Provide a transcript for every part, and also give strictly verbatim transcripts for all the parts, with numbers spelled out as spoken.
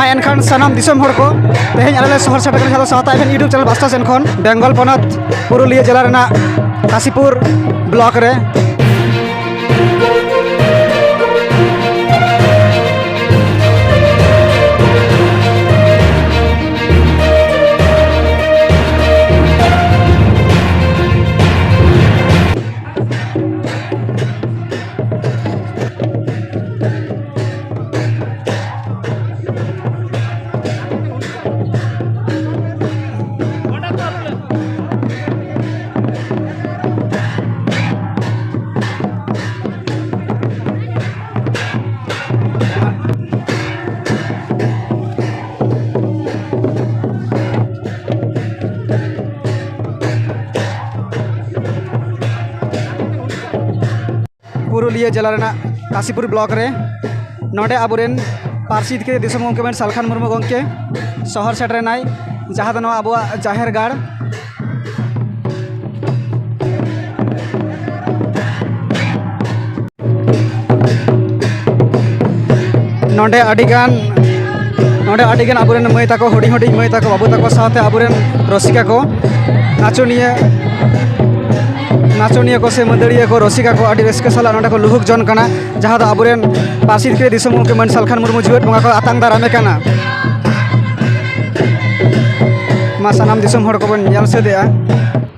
ᱮᱱᱠᱷᱟᱱ ᱥᱟᱱᱟᱢ ᱫᱤᱥᱚᱢ ᱦᱚᱲ ᱠᱚ, ᱛᱮᱦᱮᱧ ᱟᱞᱮ ᱞᱮ ᱥᱚᱦᱚᱨ ᱥᱮᱴᱮᱨ ᱠᱟᱱᱟ ᱥᱟᱶᱛᱟ ᱤᱵᱷᱮᱱ YouTube ᱪᱮᱱᱮᱞ ᱯᱟᱥᱴᱟ ᱥᱮᱱ ᱠᱷᱚᱱ ᱵᱮᱝᱜᱚᱞ ᱯᱚᱱᱚᱛ ᱯᱩᱨᱩᱞᱤᱭᱟᱹ ᱡᱮᱞᱟ ᱨᱮᱱᱟᱜ ᱠᱟᱥᱤᱯᱩᱨ ᱵᱞᱚᱠ ᱨᱮ᱾ ᱯᱩᱨᱩᱞᱤᱭᱟᱹ ᱡᱮᱞᱟ ᱨᱮᱱᱟᱜ ᱠᱟᱥᱤᱯᱩᱨ ᱵᱞᱚᱠ ᱨᱮ ᱱᱚᱰᱮ ᱟᱵᱚᱨᱮᱱ ᱯᱟᱹᱨᱥᱤ ᱡᱤᱛᱠᱟᱹᱨᱤᱭᱟᱹ ᱫᱤᱥᱚᱢ ᱜᱚᱢᱠᱮ ᱢᱟᱹᱱ ᱥᱟᱞᱠᱷᱟᱱ ᱢᱩᱨᱢᱩ ᱜᱚᱢᱠᱮ ᱥᱚᱦᱚᱨ ᱥᱮᱴᱮᱨᱮᱱᱟᱭ, ᱡᱟᱦᱟᱸ ᱫᱚ ᱱᱚᱣᱟ ᱟᱵᱚᱣᱟᱜ ᱡᱟᱦᱮᱨ ᱜᱟᱲ᱾ ᱱᱚᱰᱮ ᱟᱹᱰᱤᱜᱟᱱ, ᱱᱚᱰᱮ ᱟᱹᱰᱤᱜᱟᱱ ᱟᱵᱚᱨᱮᱱ ᱢᱟᱹᱭ ᱛᱟᱠᱚ, ᱦᱩᱰᱤᱧ ᱦᱩᱰᱤᱧ ᱢᱟᱹᱭ ᱛᱟᱠᱚ, ᱵᱟᱹᱵᱩ ᱛᱟᱠᱚ ᱥᱟᱶᱛᱮ ᱟᱵᱚᱨᱮᱱ ᱨᱩᱥᱤᱠᱟ ᱠᱚ, ᱱᱟᱪᱚᱱᱤᱭᱟᱹ, ᱱᱟᱪᱚᱱᱤᱭᱟᱹ ᱠᱚ ᱥᱮ ᱢᱟᱹᱫᱟᱹᱲᱤᱭᱟᱹ ᱠᱚ, ᱨᱩᱥᱤᱠᱟ ᱠᱚ ᱟᱹᱰᱤ ᱨᱟᱹᱥᱠᱟᱹ ᱥᱟᱞᱟᱜ ᱱᱚᱰᱮ ᱠᱚ ᱞᱩᱦᱩᱠ ᱡᱚᱝ ᱠᱟᱱᱟ, ᱡᱟᱦᱟᱸ ᱫᱚ ᱟᱵᱚᱨᱮᱱ ᱯᱟᱹᱨᱥᱤ ᱡᱤᱛᱠᱟᱹᱨᱤᱭᱟᱹ ᱫᱤᱥᱚᱢ ᱜᱚᱢᱠᱮ ᱢᱟᱹᱱ ᱥᱟᱞᱠᱷᱟᱱ ᱢᱩᱨᱢᱩ ᱡᱤᱣᱮᱫ ᱵᱚᱸᱜᱟ ᱠᱚ ᱟᱛᱟᱝ ᱫᱟᱨᱟᱢᱮ ᱠᱟᱱᱟ᱾ ᱢᱟ ᱥᱟᱱᱟᱢ ᱫᱤᱥᱚᱢ ᱦᱚᱲ ᱠᱚᱵᱚᱱ ᱧᱮᱞ ᱥᱟᱹᱛ ᱮᱜᱼᱟ᱾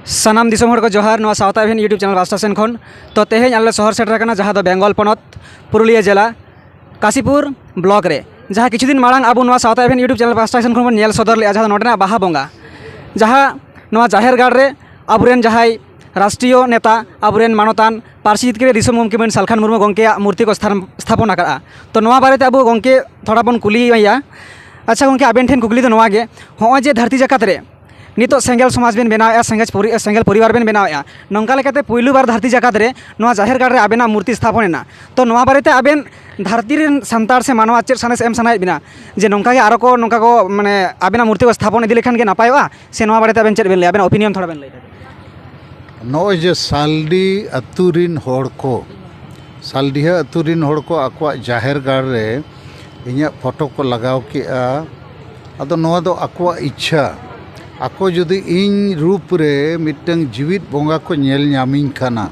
ᱥᱟᱱᱟᱢ ᱫᱤᱥᱚᱢ ᱦᱚᱲ ᱠᱚ ᱡᱚᱦᱟᱨ, ᱱᱚᱣᱟ ᱥᱟᱶᱛᱟ ᱤᱵᱷᱮᱱ YouTube ᱪᱮᱱᱮᱞ ᱯᱟᱥᱴᱟ ᱥᱮᱱ ᱠᱷᱚᱱ᱾ ᱛᱚ, ᱛᱮᱦᱮᱧ ᱟᱞᱮ ᱞᱮ ᱥᱚᱦᱚᱨ ᱥᱮᱴᱮᱨ ᱟᱠᱟᱱᱟ, ᱡᱟᱦᱟᱸ ᱫᱚ ᱵᱮᱝᱜᱚᱞ ᱯᱚᱱᱚᱛ ᱯᱩᱨᱩᱞᱤᱭᱟᱹ ᱡᱮᱞᱟ ᱠᱟᱥᱤᱯᱩᱨ ᱵᱞᱚᱠ ᱨᱮ, ᱡᱟᱦᱟᱸ ᱠᱤᱪᱷᱩ ᱫᱤᱱ ᱢᱟᱲᱟᱝ ᱟᱵᱚ ᱱᱚᱣᱟ ᱥᱟᱶᱛᱟ ᱤᱵᱷᱮᱱ YouTube ᱪᱮᱱᱮᱞ ᱯᱟᱥᱴᱟ ᱥᱮᱱ ᱠᱷᱚᱱ ᱵᱚᱱ ᱧᱮᱞ ᱥᱚᱫᱚᱨ ᱞᱮᱜᱼᱟ, ᱡᱟᱦᱟᱸ ᱫᱚ ᱱᱚᱰᱮᱱᱟᱜ ᱵᱟᱦᱟ ᱵᱚᱸᱜᱟ, ᱡᱟᱦᱟᱸ ᱱᱚᱣᱟ ᱡᱟᱦᱮᱨ ᱜᱟᱲ ᱨᱮ ᱟᱵᱚᱨᱮᱱ ᱡᱟᱦᱟᱸᱭ ᱨᱟᱥᱴᱨᱤᱭᱚ ᱱᱮᱛᱟ, ᱟᱵᱚᱨᱮᱱ ᱢᱟᱱᱚᱛᱟᱱ ᱯᱟᱹᱨᱥᱤ ᱡᱤᱛᱠᱟᱹᱨᱤᱭᱟᱹ ᱫᱤᱥᱚᱢ ᱜᱚᱢᱠᱮ ᱢᱟᱹᱱ ᱥᱟᱞᱠᱷᱟᱱ ᱢᱩᱨᱢᱩ ᱜᱚᱢᱠᱮᱭᱟᱜ ᱢᱩᱨᱛᱤ ᱠᱚ ᱥᱛᱷᱟᱱ-, ᱥᱛᱷᱟᱯᱚᱱ ᱟᱠᱟᱫᱼᱟ᱾ ᱛᱚ, ᱱᱚᱣᱟ ᱵᱟᱨᱮᱛᱮ ᱟᱵᱚ ᱜᱚᱢᱠᱮ ᱛᱷᱚᱲᱟ ᱵᱚᱱ ᱠᱩᱞᱤᱭᱮᱭᱟ᱾ ᱟᱪᱪᱷᱟ ᱜᱚᱢᱠᱮ, ᱟᱵᱮᱱ ᱴᱷᱮᱱ ᱠᱩᱠᱞᱤ ᱫᱚ ᱱᱚᱣᱟ ᱜᱮ, ᱦᱚᱸᱜᱼᱚᱭ ᱡᱮ ᱫᱷᱟᱹᱨᱛᱤ ᱡᱟᱠᱟᱛ ᱨᱮ ᱱᱤᱛᱚᱜ ᱥᱮᱸᱜᱮᱞ ᱥᱚᱢᱟᱡᱽ ᱵᱮᱱ ᱵᱮᱱᱟᱣᱮᱫᱼᱟ, ᱥᱮᱸᱜᱮᱞ ᱯᱚᱨᱤ-, ᱥᱮᱸᱜᱮᱞ ᱯᱚᱨᱤᱵᱟᱨ ᱵᱮᱱ ᱵᱮᱱᱟᱣᱮᱫᱼᱟ, ᱱᱚᱝᱠᱟ ᱞᱮᱠᱟᱛᱮ ᱯᱩᱭᱞᱩ ᱵᱟᱨ ᱫᱷᱟᱹᱨᱛᱤ ᱡᱟᱠᱟᱛ ᱨᱮ ᱱᱚᱣᱟ ᱡᱟᱦᱮᱨ ᱜᱟᱲ ᱨᱮ ᱟᱵᱮᱱᱟᱜ ᱢᱩᱨᱛᱤ ᱥᱛᱷᱟᱯᱚᱱ ᱮᱱᱟ᱾ ᱛᱚ, ᱱᱚᱣᱟ ᱵᱟᱨᱮᱛᱮ ᱟᱵᱮᱱ ᱫᱷᱟᱹᱨᱛᱤ ᱨᱮᱱ ᱥᱟᱱᱛᱟᱲ ᱥᱮ ᱢᱟᱱᱣᱟ ᱪᱮᱫ ᱥᱟᱸᱫᱮᱥ ᱮᱢ ᱥᱟᱱᱟᱭᱮᱫ ᱵᱮᱱᱟ, ᱡᱮ ᱱᱚᱝᱠᱟ ᱜᱮ ᱟᱨᱚ ᱠᱚ, ᱱᱚᱝᱠᱟ ᱠᱚ, ᱢᱟᱱᱮ, ᱟᱵᱮᱱᱟᱜ ᱢᱩᱨᱛᱤ ᱠᱚ ᱥᱛᱷᱟᱯᱚᱱ ᱤᱫᱤ ᱞᱮᱠᱷᱟᱱ ᱜᱮ ᱱᱟᱯᱟᱭᱚᱜᱼᱟ, ᱥᱮ ᱱᱚᱣᱟ ᱵᱟᱨᱮᱛᱮ ᱟᱵᱮᱱ ᱪᱮᱫ ᱵᱮᱱ ᱞᱟᱹᱭᱟ? ᱟᱵᱮᱱᱟᱜ opinion ᱛᱷᱚᱲᱟ ᱵᱮᱱ ᱞᱟᱹᱭ ᱫᱟᱲᱮᱭᱟᱜᱼᱟ? ᱱᱚᱜᱼᱚᱭ ᱡᱮ ᱥᱟᱞᱰᱤ ᱟᱹᱛᱩ ᱨᱤᱱ ᱦᱚᱲ ᱠᱚ, ᱥᱟᱞᱰᱤᱦᱟᱹ ᱟᱹᱛᱩ ᱨᱤᱱ ᱦᱚᱲ ᱠᱚ ᱟᱠᱚᱣᱟᱜ ᱡᱟᱦᱮᱨ ᱜᱟᱲ ᱨᱮ ᱤᱧᱟᱹᱜ ᱯᱷᱳᱴᱳ ᱠᱚ ᱞᱟᱜᱟᱣ ᱠᱮᱜᱼᱟ᱾ ᱟᱫᱚ ᱱᱚᱣᱟ ᱫᱚ ᱟᱠᱚᱣᱟᱜ ᱤᱪᱪᱷᱟ᱾ ᱟᱠᱚ ᱡᱩᱫᱤ ᱤᱧ ᱨᱩᱯ ᱨᱮ ᱢᱤᱫᱴᱟᱝ ᱡᱤᱣᱤᱫ ᱵᱚᱸᱜᱟ ᱠᱚ ᱧᱮᱞ ᱧᱟᱢᱤᱧ ᱠᱟᱱᱟ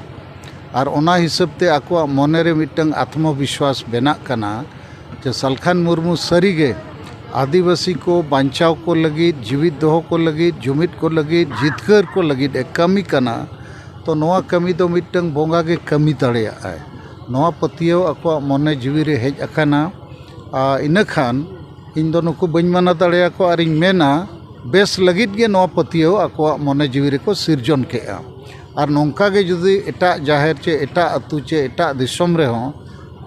ᱟᱨ ᱚᱱᱟ ᱦᱤᱥᱟᱹᱵ ᱛᱮ ᱟᱠᱚᱣᱟᱜ ᱢᱚᱱᱮ ᱨᱮ ᱢᱤᱫᱴᱟᱝ ᱟᱛᱢᱚ ᱵᱤᱥᱣᱟᱥ ᱵᱮᱱᱟᱜ ᱠᱟᱱᱟ ᱡᱮ ᱥᱟᱞᱠᱷᱟᱱ ᱢᱩᱨᱢᱩ ᱥᱟᱹᱨᱤ ᱜᱮ ᱟᱹᱫᱤᱵᱟᱹᱥᱤ ᱠᱚ ᱵᱟᱧᱪᱟᱣ ᱠᱚ ᱞᱟᱹᱜᱤᱫ, ᱡᱤᱣᱤᱫ ᱫᱚᱦᱚ ᱠᱚ ᱞᱟᱹᱜᱤᱫ, ᱡᱩᱢᱤᱫ ᱠᱚ ᱞᱟᱹᱜᱤᱫ, ᱡᱤᱛᱠᱟᱹᱨ ᱠᱚ ᱞᱟᱹᱜᱤᱫ ᱮ ᱠᱟᱹᱢᱤ ᱠᱟᱱᱟ, ᱛᱚ ᱱᱚᱣᱟ ᱠᱟᱹᱢᱤ ᱫᱚ ᱢᱤᱫᱴᱟᱝ ᱵᱚᱸᱜᱟ ᱜᱮ ᱠᱟᱹᱢᱤ ᱫᱟᱲᱮᱭᱟᱜᱼᱟᱭ᱾ ᱱᱚᱣᱟ ᱯᱟᱹᱛᱭᱟᱹᱣ ᱟᱠᱚᱣᱟᱜ ᱢᱚᱱᱮ ᱡᱤᱣᱤ ᱨᱮ ᱦᱮᱡ ᱟᱠᱟᱱᱟ᱾ ᱟᱨ ᱤᱱᱟᱹ ᱠᱷᱟᱱ ᱤᱧ ᱫᱚ ᱱᱩᱠᱩ ᱵᱟᱹᱧ ᱢᱟᱱᱟ ᱫᱟᱲᱮᱭᱟᱠᱚᱣᱟ ᱟᱨᱤᱧ ᱢᱮᱱᱟ, ᱵᱮᱥ ᱞᱟᱹᱜᱤᱫ ᱜᱮ ᱱᱚᱣᱟ ᱯᱟᱹᱛᱭᱟᱹᱣ ᱟᱠᱚᱣᱟᱜ ᱢᱚᱱᱮ ᱡᱤᱣᱤ ᱨᱮᱠᱚ ᱥᱤᱨᱡᱚᱱ ᱠᱮᱜᱼᱟ᱾ ᱟᱨ ᱱᱚᱝᱠᱟ ᱜᱮ ᱡᱩᱫᱤ ᱮᱴᱟᱜ ᱡᱟᱦᱮᱨ ᱪᱮ ᱮᱴᱟᱜ ᱟᱹᱛᱩ ᱪᱮ ᱮᱴᱟᱜ ᱫᱤᱥᱚᱢ ᱨᱮᱦᱚᱸ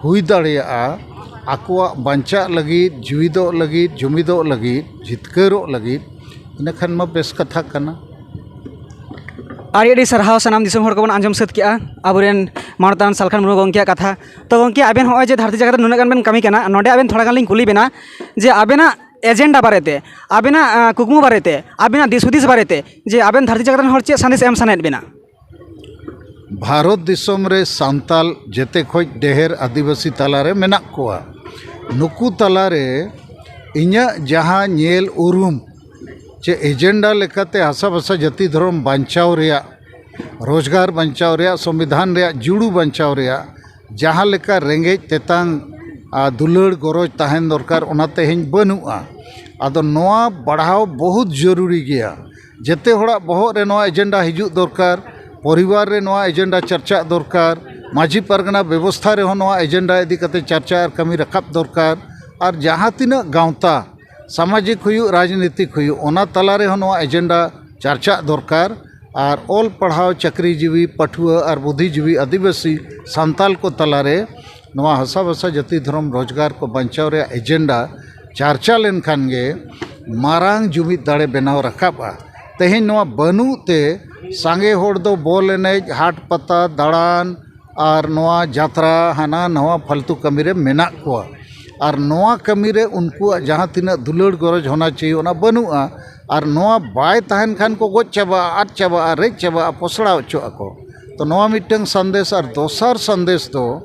ᱦᱩᱭ ᱫᱟᱲᱮᱭᱟᱜᱼᱟ, ᱟᱠᱚᱣᱟᱜ ᱵᱟᱧᱪᱟᱜ ᱞᱟᱹᱜᱤᱫ, ᱡᱤᱣᱤᱫᱚᱜ ᱞᱟᱹᱜᱤᱫ, ᱡᱩᱢᱤᱫᱚᱜ ᱞᱟᱹᱜᱤᱫ, ᱡᱤᱛᱠᱟᱹᱨᱚᱜ ᱞᱟᱹᱜᱤᱫ, ᱤᱱᱟᱹ ᱠᱷᱟᱱ ᱢᱟ ᱵᱮᱥ ᱠᱟᱛᱷᱟ ᱠᱟᱱᱟ᱾ ᱟᱹᱰᱤ ᱟᱹᱰᱤ ᱥᱟᱨᱦᱟᱣ᱾ ᱥᱟᱱᱟᱢ ᱫᱤᱥᱚᱢ ᱦᱚᱲ ᱠᱚᱵᱚᱱ ᱟᱸᱡᱚᱢ ᱥᱟᱹᱛ ᱠᱮᱜᱼᱟ ᱟᱵᱚᱨᱮᱱ ᱢᱟᱱᱚᱛᱟᱱ ᱥᱟᱞᱠᱷᱟᱱ ᱢᱩᱨᱢᱩ ᱜᱚᱢᱠᱮᱭᱟᱜ ᱠᱟᱛᱷᱟ᱾ ᱛᱚ ᱜᱚᱢᱠᱮ, ᱟᱵᱮᱱ ᱦᱚᱸᱜᱼᱚᱭ ᱡᱮ ᱫᱷᱟᱹᱨᱛᱤ ᱡᱟᱠᱟᱛ ᱨᱮ ᱱᱩᱱᱟᱹᱜ ᱜᱟᱱ ᱵᱮᱱ ᱠᱟᱹᱢᱤ ᱠᱟᱱᱟ, ᱱᱚᱰᱮ ᱟᱵᱮᱱ ᱛᱷᱚᱲᱟ ᱜᱟᱱ ᱞᱤᱧ ᱠᱩᱞᱤ ᱵᱮᱱᱟ ᱡᱮ ᱟᱵᱮᱱᱟᱜ ᱮᱡᱮᱱᱰᱟ ᱵᱟᱨᱮᱛᱮ, ᱟᱵᱮᱱᱟᱜ ᱟᱸ, ᱠᱩᱠᱢᱩ ᱵᱟᱨᱮᱛᱮ, ᱟᱵᱮᱱᱟᱜ ᱫᱤᱥ ᱦᱩᱫᱤᱥ ᱵᱟᱨᱮᱛᱮ, ᱡᱮ ᱟᱵᱮᱱ ᱫᱷᱟᱹᱨᱛᱤ ᱡᱟᱠᱟᱛ ᱨᱮᱱ ᱦᱚᱲ ᱪᱮᱫ ᱥᱟᱸᱫᱮᱥ ᱮᱢ ᱥᱟᱱᱟᱭᱮᱫ ᱵᱮᱱᱟ? ᱵᱷᱟᱨᱚᱛ ᱫᱤᱥᱚᱢ ᱨᱮ ᱥᱟᱱᱛᱟᱞ ᱡᱮᱛᱮ ᱠᱷᱚᱱ ᱰᱷᱮᱨ ᱟᱹᱫᱤᱵᱟᱹᱥᱤ ᱛᱟᱞᱟᱨᱮ ᱢᱮᱱᱟᱜ ᱠᱚᱣᱟ᱾ ᱱᱩᱠᱩ ᱛᱟᱞᱟᱨᱮ ᱤᱧᱟᱹᱜ ᱡᱟᱦᱟᱸ ᱧᱮᱞ ᱩᱨᱩᱢ ᱪᱮ ᱮᱡᱮᱱᱰᱟ ᱞᱮᱠᱟᱛᱮ ᱦᱟᱥᱟ ᱵᱷᱟᱥᱟ ᱡᱟᱹᱛᱤ ᱫᱷᱚᱨᱚᱢ ᱵᱟᱧᱪᱟᱣ ᱨᱮᱭᱟᱜ, ᱨᱳᱡᱽᱜᱟᱨ ᱵᱟᱧᱪᱟᱣ ᱨᱮᱭᱟᱜ, ᱥᱚᱝᱵᱤᱫᱷᱟᱱ ᱨᱮᱭᱟᱜ ᱡᱩᱲᱩ ᱵᱟᱧᱪᱟᱣ ᱨᱮᱭᱟᱜ ᱡᱟᱦᱟᱸ ᱞᱮᱠᱟ ᱨᱮᱸᱜᱮᱡ ᱛᱮᱛᱟᱝ ᱟᱨ ᱫᱩᱞᱟᱹᱲ ᱜᱚᱨᱚᱡᱽ ᱛᱟᱦᱮᱱ ᱫᱚᱨᱠᱟᱨ, ᱚᱱᱟ ᱛᱮᱦᱮᱧ ᱵᱟᱹᱱᱩᱜᱼᱟ᱾ ᱟᱫᱚ ᱱᱚᱣᱟ ᱵᱟᱲᱦᱟᱣ ᱵᱚᱦᱩᱛ ᱡᱚᱨᱩᱨᱤ ᱜᱮᱭᱟ᱾ ᱡᱮᱛᱮ ᱦᱚᱲᱟᱜ ᱵᱚᱦᱚᱜ ᱨᱮ ᱱᱚᱣᱟ ᱮᱡᱮᱱᱰᱟ ᱦᱤᱡᱩᱜ ᱫᱚᱨᱠᱟᱨ, ᱯᱚᱨᱤᱵᱟᱨ ᱨᱮ ᱱᱚᱣᱟ ᱮᱡᱮᱱᱰᱟ ᱪᱟᱨᱪᱟᱜ ᱫᱚᱨᱠᱟᱨ, ᱢᱟᱹᱡᱷᱤ ᱯᱟᱨᱜᱟᱱᱟ ᱵᱮᱵᱚᱥᱛᱷᱟ ᱨᱮᱦᱚᱸ ᱱᱚᱣᱟ ᱮᱡᱮᱱᱰᱟ ᱤᱫᱤ ᱠᱟᱛᱮ ᱪᱟᱨᱪᱟ ᱟᱨ ᱠᱟᱹᱢᱤ ᱨᱟᱠᱟᱵ ᱫᱚᱨᱠᱟᱨ, ᱟᱨ ᱡᱟᱦᱟᱸ ᱛᱤᱱᱟᱹᱜ ᱜᱟᱶᱛᱟ, ᱥᱟᱢᱟᱡᱤᱠ ᱦᱩᱭᱩᱜ, ᱨᱟᱡᱽᱱᱤᱛᱤᱠ ᱦᱩᱭᱩᱜ, ᱚᱱᱟ ᱛᱟᱞᱟ ᱨᱮᱦᱚᱸ ᱱᱚᱣᱟ ᱮᱡᱮᱱᱰᱟ ᱪᱟᱨᱪᱟᱜ ᱫᱚᱨᱠᱟᱨ᱾ ᱟᱨ ᱚᱞ ᱯᱟᱲᱦᱟᱣ, ᱪᱟᱹᱠᱨᱤᱡᱤᱵᱤ ᱯᱟᱹᱴᱷᱩᱣᱟᱹ ᱟᱨ ᱵᱩᱫᱷᱤᱡᱤᱵᱤ ᱟᱹᱫᱤᱵᱟᱹᱥᱤ ᱥᱟᱱᱛᱟᱞ ᱠᱚ ᱛᱟᱞᱟᱨᱮ ᱱᱚᱣᱟ ᱦᱟᱥᱟ ᱵᱷᱟᱥᱟ ᱡᱟᱹᱛᱤ ᱫᱷᱚᱨᱚᱢ ᱨᱳᱡᱽᱜᱟᱨ ᱠᱚ ᱵᱟᱧᱪᱟᱣ ᱨᱮᱭᱟᱜ ᱮᱡᱮᱱᱰᱟ ᱪᱟᱨᱪᱟ ᱞᱮᱱᱠᱷᱟᱱ ᱜᱮ ᱢᱟᱨᱟᱝ ᱡᱩᱢᱤᱫ ᱫᱟᱲᱮ ᱵᱮᱱᱟᱣ ᱨᱟᱠᱟᱵᱼᱟ᱾ ᱛᱮᱦᱮᱧ ᱱᱚᱣᱟ ᱵᱟᱹᱱᱩᱜ ᱛᱮ ᱥᱟᱸᱜᱮ ᱦᱚᱲ ᱫᱚ ᱵᱚᱞ ᱮᱱᱮᱡ, ᱦᱟᱴ ᱯᱟᱛᱟ, ᱫᱟᱬᱟᱱ ᱟᱨ ᱱᱚᱣᱟ ᱡᱟᱛᱨᱟ, ᱦᱟᱱᱟ ᱱᱟᱣᱟ ᱯᱷᱟᱞᱛᱩ ᱠᱟᱹᱢᱤ ᱨᱮ ᱢᱮᱱᱟᱜ ᱠᱚᱣᱟ᱾ ᱟᱨ ᱱᱚᱣᱟ ᱠᱟᱹᱢᱤ ᱨᱮ ᱩᱱᱠᱩᱣᱟᱜ ᱡᱟᱦᱟᱸ ᱛᱤᱱᱟᱹᱜ ᱫᱩᱞᱟᱹᱲ ᱜᱚᱨᱚᱡᱽ ᱦᱚᱱᱟ ᱪᱟᱹᱦᱤᱭᱮ, ᱚᱱᱟ ᱵᱟᱹᱱᱩᱜᱼᱟ᱾ ᱟᱨ ᱱᱚᱣᱟ ᱵᱟᱭ ᱛᱟᱦᱮᱱ ᱠᱷᱟᱱ ᱠᱚ ᱜᱚᱡ ᱪᱟᱵᱟᱜᱼᱟ, ᱟᱫ ᱪᱟᱵᱟᱜᱼᱟ, ᱨᱮᱡ ᱪᱟᱵᱟᱜᱼᱟ, ᱯᱚᱥᱲᱟ ᱚᱪᱚᱜ ᱟᱠᱚ᱾ ᱛᱚ ᱱᱚᱣᱟ ᱢᱤᱫᱴᱟᱝ ᱥᱟᱸᱫᱮᱥ᱾ ᱟᱨ ᱫᱚᱥᱟᱨ ᱥᱟᱸᱫᱮᱥ ᱫᱚ